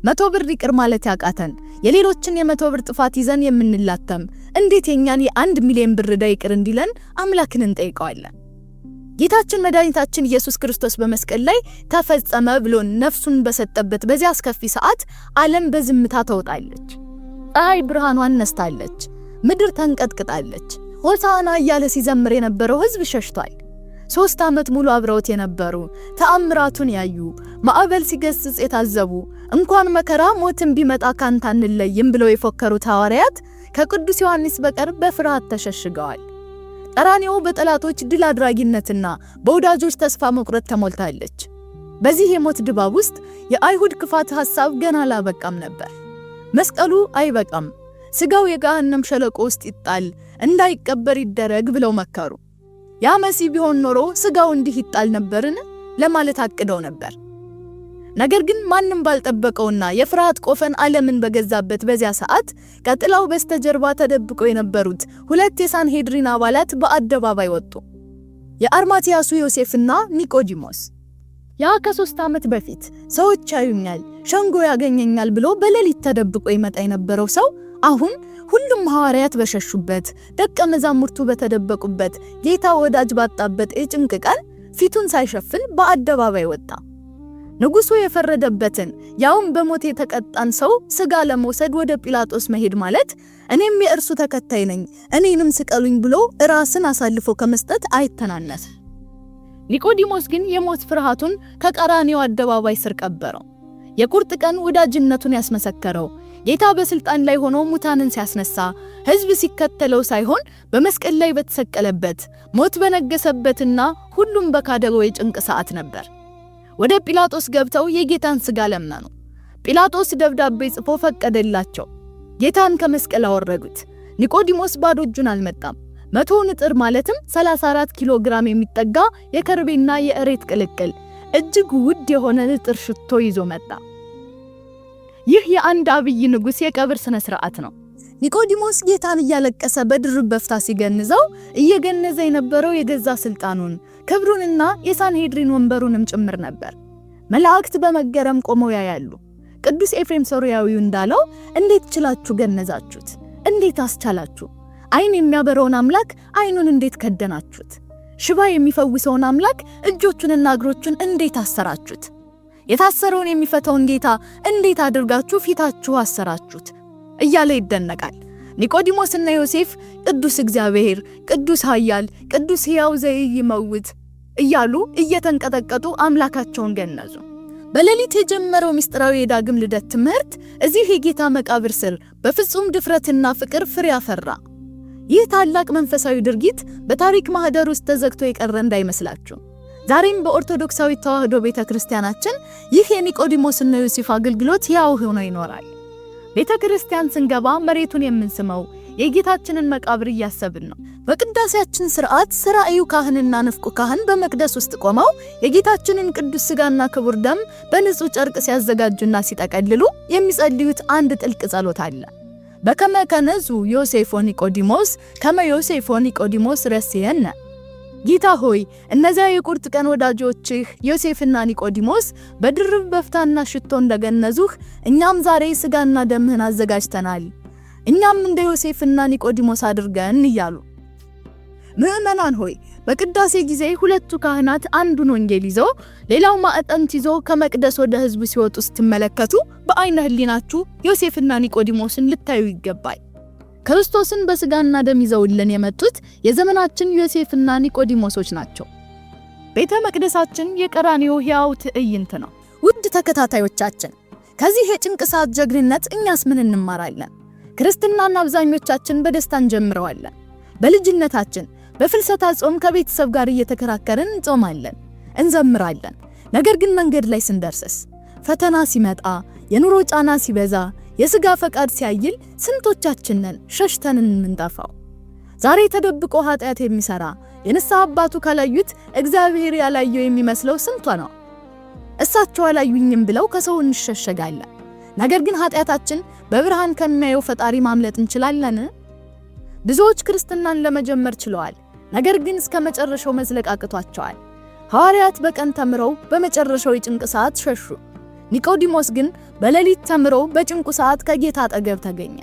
100 ብር ይቅር ማለት ያቃተን፣ የሌሎችን የ100 ብር ጥፋት ይዘን የምንላተም እንዴት የኛን የ1 ሚሊዮን ብር ዕዳ ይቅር እንዲለን አምላክን እንጠይቀዋለን? ጌታችን መድኃኒታችን ኢየሱስ ክርስቶስ በመስቀል ላይ ተፈጸመ ብሎ ነፍሱን በሰጠበት በዚያ አስከፊ ሰዓት ዓለም በዝምታ ተውጣለች። ፀሐይ ብርሃኗን ነስታለች። ምድር ተንቀጥቅጣለች። ሆሳዕና እያለ ሲዘምር የነበረው ሕዝብ ሸሽቷል። 3 ዓመት ሙሉ አብረውት የነበሩ፣ ተአምራቱን ያዩ፣ ማዕበል ሲገስጽ የታዘቡ፣ እንኳን መከራ ሞትን ቢመጣ ካንተ አንለይም ብለው የፎከሩት ሐዋርያት ከቅዱስ ዮሐንስ በቀር በፍርሃት ተሸሽገዋል። ቀራንዮ በጠላቶች ድል አድራጊነትና በወዳጆች ተስፋ መቁረጥ ተሞልታለች። በዚህ የሞት ድባብ ውስጥ የአይሁድ ክፋት ሐሳብ ገና አላበቃም ነበር። መስቀሉ አይበቃም፣ ስጋው የገሃነም ሸለቆ ውስጥ ይጣል፣ እንዳይቀበር ይደረግ ብለው መከሩ። ያ መሲህ ቢሆን ኖሮ ስጋው እንዲህ ይጣል ነበርን ለማለት አቅደው ነበር። ነገር ግን ማንም ባልጠበቀውና የፍርሃት ቆፈን ዓለምን በገዛበት በዚያ ሰዓት ከጥላው በስተጀርባ ተደብቀው የነበሩት ሁለት የሳንሄድሪን አባላት በአደባባይ ወጡ። የአርማትያሱ ዮሴፍና ኒቆዲሞስ። ያ ከ3 ዓመት በፊት ሰዎች ያዩኛል፣ ሸንጎ ያገኘኛል ብሎ በሌሊት ተደብቆ ይመጣ የነበረው ሰው አሁን ሁሉም ሐዋርያት በሸሹበት፣ ደቀ መዛሙርቱ በተደበቁበት፣ ጌታ ወዳጅ ባጣበት የጭንቅ ቀን ፊቱን ሳይሸፍን በአደባባይ ወጣ። ንጉሡ የፈረደበትን ያውም በሞት የተቀጣን ሰው ስጋ ለመውሰድ ወደ ጲላጦስ መሄድ ማለት እኔም የእርሱ ተከታይ ነኝ፣ እኔንም ስቀሉኝ ብሎ ራስን አሳልፎ ከመስጠት አይተናነስም። ኒቆዲሞስ ግን የሞት ፍርሃቱን ከቀራንዮ አደባባይ ስር ቀበረው። የቁርጥ ቀን ወዳጅነቱን ያስመሰከረው ጌታ በስልጣን ላይ ሆኖ ሙታንን ሲያስነሳ ሕዝብ ሲከተለው ሳይሆን በመስቀል ላይ በተሰቀለበት፣ ሞት በነገሰበትና ሁሉም በካደው የጭንቅ ሰዓት ነበር። ወደ ጲላጦስ ገብተው የጌታን ስጋ ለመኑ። ጲላጦስ ደብዳቤ ጽፎ ፈቀደላቸው። ጌታን ከመስቀል አወረዱት። ኒቆዲሞስ ባዶ እጁን አልመጣም። 100 ንጥር ማለትም 34 ኪሎ ግራም የሚጠጋ የከርቤና የእሬት ቅልቅል እጅግ ውድ የሆነ ንጥር ሽቶ ይዞ መጣ። ይህ የአንድ አብይ ንጉሥ የቀብር ስነ ስርዓት ነው። ኒቆዲሞስ ጌታን እያለቀሰ በድርብ በፍታ ሲገንዘው እየገነዘ የነበረው የገዛ ስልጣኑን፣ ክብሩንና የሳንሄድሪን ወንበሩንም ጭምር ነበር። መላእክት በመገረም ቆመው ያያሉ። ቅዱስ ኤፍሬም ሶርያዊው እንዳለው እንዴት ችላችሁ ገነዛችሁት? እንዴት አስቻላችሁ? ዓይን የሚያበረውን አምላክ ዓይኑን እንዴት ከደናችሁት? ሽባ የሚፈውሰውን አምላክ እጆቹንና እግሮቹን እንዴት አሰራችሁት? የታሰረውን የሚፈታውን ጌታ እንዴት አድርጋችሁ ፊታችሁ አሰራችሁት? እያለ ይደነቃል። ኒቆዲሞስና ዮሴፍ ቅዱስ እግዚአብሔር፣ ቅዱስ ኃያል፣ ቅዱስ ሕያው ዘኢይመውት እያሉ እየተንቀጠቀጡ አምላካቸውን ገነዙ። በሌሊት የጀመረው ምስጢራዊ የዳግም ልደት ትምህርት እዚህ የጌታ መቃብር ስር በፍጹም ድፍረትና ፍቅር ፍሬ አፈራ። ይህ ታላቅ መንፈሳዊ ድርጊት በታሪክ ማህደር ውስጥ ተዘግቶ የቀረ እንዳይመስላችሁ። ዛሬም በኦርቶዶክሳዊ ተዋሕዶ ቤተ ክርስቲያናችን ይህ የኒቆዲሞስና ዮሴፍ አገልግሎት ሕያው ሆኖ ይኖራል። ቤተ ክርስቲያን ስንገባ መሬቱን የምንስመው የጌታችንን መቃብር እያሰብን ነው። በቅዳሴያችን ስርዓት ሠራዒው ካህንና ንፍቁ ካህን በመቅደስ ውስጥ ቆመው የጌታችንን ቅዱስ ሥጋና ክቡር ደም በንጹህ ጨርቅ ሲያዘጋጁና ሲጠቀልሉ የሚጸልዩት አንድ ጥልቅ ጸሎት አለ። በከመ ከነዙ ዮሴፍ ወኒቆዲሞስ ከመ ዮሴፍ ወኒቆዲሞስ ረስየነ። ጌታ ሆይ፣ እነዚያ የቁርጥ ቀን ወዳጆችህ ዮሴፍና ኒቆዲሞስ በድርብ በፍታና ሽቶ እንደገነዙህ እኛም ዛሬ ስጋና ደምህን አዘጋጅተናል፣ እኛም እንደ ዮሴፍና ኒቆዲሞስ አድርገን እያሉ። ምዕመናን ሆይ፣ በቅዳሴ ጊዜ ሁለቱ ካህናት አንዱን ወንጌል ይዘው ሌላው ማዕጠንት ይዞ ከመቅደስ ወደ ሕዝቡ ሲወጡ ስትመለከቱ በአይነ ሕሊናችሁ ዮሴፍና ኒቆዲሞስን ልታዩ ይገባል። ክርስቶስን በስጋና ደም ይዘውልን የመጡት የዘመናችን ዮሴፍና ኒቆዲሞሶች ናቸው። ቤተ መቅደሳችን የቀራንዮ ሕያው ትዕይንት ነው። ውድ ተከታታዮቻችን፣ ከዚህ የጭንቅ ሰዓት ጀግንነት እኛስ ምን እንማራለን? ክርስትናን አብዛኞቻችን በደስታ እንጀምረዋለን። በልጅነታችን በፍልሰታ ጾም ከቤተሰብ ጋር እየተከራከርን እንጾማለን፣ እንዘምራለን። ነገር ግን መንገድ ላይ ስንደርስስ፣ ፈተና ሲመጣ፣ የኑሮ ጫና ሲበዛ፣ የስጋ ፈቃድ ሲያይል ስንቶቻችን ነን ሸሽተን የምንጠፋው? ዛሬ ተደብቆ ኃጢአት የሚሰራ፣ የንስሐ አባቱ ካላዩት እግዚአብሔር ያላየው የሚመስለው ስንቷ ነው? እሳቸው አላዩኝም ብለው ከሰው እንሸሸጋለን። ነገር ግን ኃጢአታችን በብርሃን ከሚያየው ፈጣሪ ማምለጥ እንችላለን? ብዙዎች ክርስትናን ለመጀመር ችለዋል፣ ነገር ግን እስከ መጨረሻው መዝለቅ አቅቷቸዋል። ሐዋርያት በቀን ተምረው በመጨረሻው የጭንቅ ሰዓት ሸሹ። ኒቆዲሞስ ግን በሌሊት ተምሮ በጭንቁ ሰዓት ከጌታ አጠገብ ተገኘ።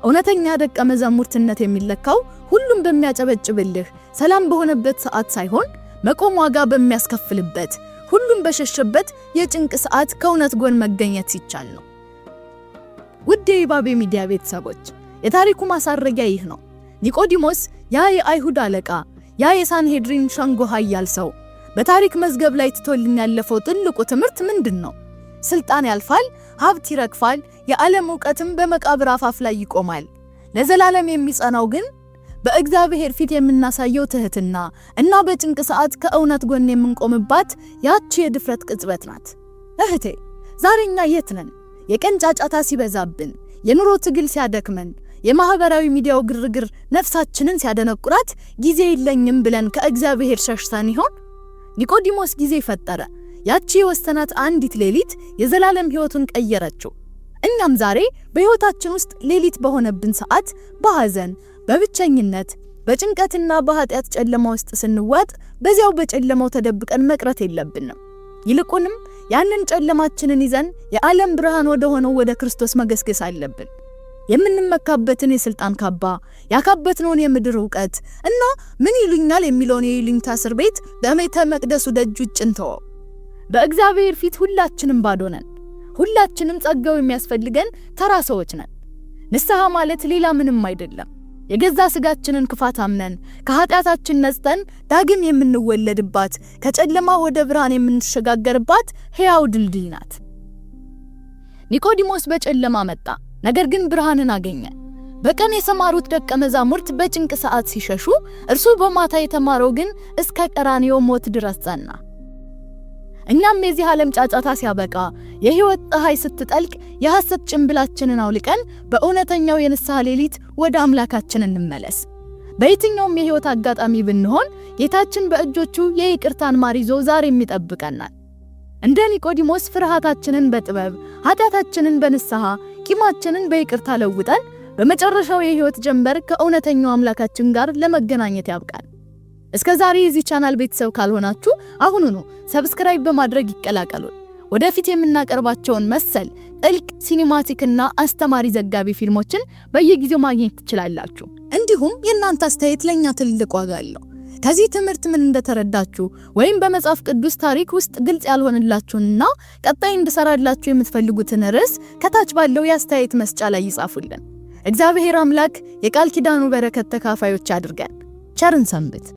እውነተኛ ደቀ መዛሙርትነት የሚለካው ሁሉም በሚያጨበጭብልህ ሰላም በሆነበት ሰዓት ሳይሆን፣ መቆም ዋጋ በሚያስከፍልበት፣ ሁሉም በሸሸበት የጭንቅ ሰዓት ከእውነት ጎን መገኘት ሲቻል ነው። ውድ የይባቤ ሚዲያ ቤተሰቦች፣ የታሪኩ ማሳረጊያ ይህ ነው። ኒቆዲሞስ፣ ያ የአይሁድ አለቃ፣ ያ የሳንሄድሪን ሸንጎ ኃያል ሰው፣ በታሪክ መዝገብ ላይ ትቶልን ያለፈው ትልቁ ትምህርት ምንድን ነው? ስልጣን ያልፋል፣ ሀብት ይረግፋል፣ የዓለም እውቀትም በመቃብር አፋፍ ላይ ይቆማል። ለዘላለም የሚጸናው ግን በእግዚአብሔር ፊት የምናሳየው ትህትና እና በጭንቅ ሰዓት ከእውነት ጎን የምንቆምባት ያቺ የድፍረት ቅጽበት ናት። እህቴ፣ ዛሬ እኛ የት ነን? የቀን ጫጫታ ሲበዛብን፣ የኑሮ ትግል ሲያደክመን፣ የማህበራዊ ሚዲያው ግርግር ነፍሳችንን ሲያደነቁራት ጊዜ የለኝም ብለን ከእግዚአብሔር ሸሽተን ይሆን? ኒቆዲሞስ ጊዜ ፈጠረ። ያቺ የወሰናት አንዲት ሌሊት የዘላለም ሕይወቱን ቀየረችው። እኛም ዛሬ በሕይወታችን ውስጥ ሌሊት በሆነብን ሰዓት፣ በሐዘን፣ በብቸኝነት፣ በጭንቀትና በኃጢአት ጨለማ ውስጥ ስንዋጥ በዚያው በጨለማው ተደብቀን መቅረት የለብንም። ይልቁንም ያንን ጨለማችንን ይዘን የዓለም ብርሃን ወደ ሆነው ወደ ክርስቶስ መገስገስ አለብን። የምንመካበትን የስልጣን ካባ፣ ያካበትነውን የምድር እውቀት እና ምን ይሉኛል የሚለውን የይሉኝታ እስር ቤት በቤተ መቅደሱ ደጅ ውጭ እንተወው። በእግዚአብሔር ፊት ሁላችንም ባዶ ነን። ሁላችንም ጸጋው የሚያስፈልገን ተራ ሰዎች ነን። ንስሐ ማለት ሌላ ምንም አይደለም። የገዛ ስጋችንን ክፋት አምነን፣ ከኃጢአታችን ነጽተን ዳግም የምንወለድባት፣ ከጨለማ ወደ ብርሃን የምንሸጋገርባት ሕያው ድልድይ ናት። ኒቆዲሞስ በጨለማ መጣ፣ ነገር ግን ብርሃንን አገኘ። በቀን የተማሩት ደቀ መዛሙርት በጭንቅ ሰዓት ሲሸሹ፣ እርሱ በማታ የተማረው ግን እስከ ቀራንዮ ሞት ድረስ ጸና። እኛም የዚህ ዓለም ጫጫታ ሲያበቃ፣ የሕይወት ፀሐይ ስትጠልቅ፣ የሐሰት ጭንብላችንን አውልቀን በእውነተኛው የንስሐ ሌሊት ወደ አምላካችን እንመለስ። በየትኛውም የሕይወት አጋጣሚ ብንሆን ጌታችን በእጆቹ የይቅርታን ማር ይዞ ዛሬም ይጠብቀናል። እንደ ኒቆዲሞስ ፍርሃታችንን በጥበብ፣ ኃጢአታችንን በንስሐ፣ ቂማችንን በይቅርታ ለውጠን በመጨረሻው የሕይወት ጀንበር ከእውነተኛው አምላካችን ጋር ለመገናኘት ያብቃን። እስከ ዛሬ የዚህ ቻናል ቤተሰብ ካልሆናችሁ አሁኑኑ subscribe በማድረግ ይቀላቀሉ። ወደፊት የምናቀርባቸውን መሰል ጥልቅ፣ cinematic ና አስተማሪ ዘጋቢ ፊልሞችን በየጊዜው ማግኘት ትችላላችሁ። እንዲሁም የእናንተ አስተያየት ለእኛ ትልቅ ዋጋ አለው። ከዚህ ትምህርት ምን እንደተረዳችሁ ወይም በመጽሐፍ ቅዱስ ታሪክ ውስጥ ግልጽ ያልሆንላችሁንና ቀጣይ እንድሰራላችሁ የምትፈልጉትን ርዕስ ከታች ባለው የአስተያየት መስጫ ላይ ይጻፉልን። እግዚአብሔር አምላክ የቃል ኪዳኑ በረከት ተካፋዮች አድርገን። ቸርን ሰንብት።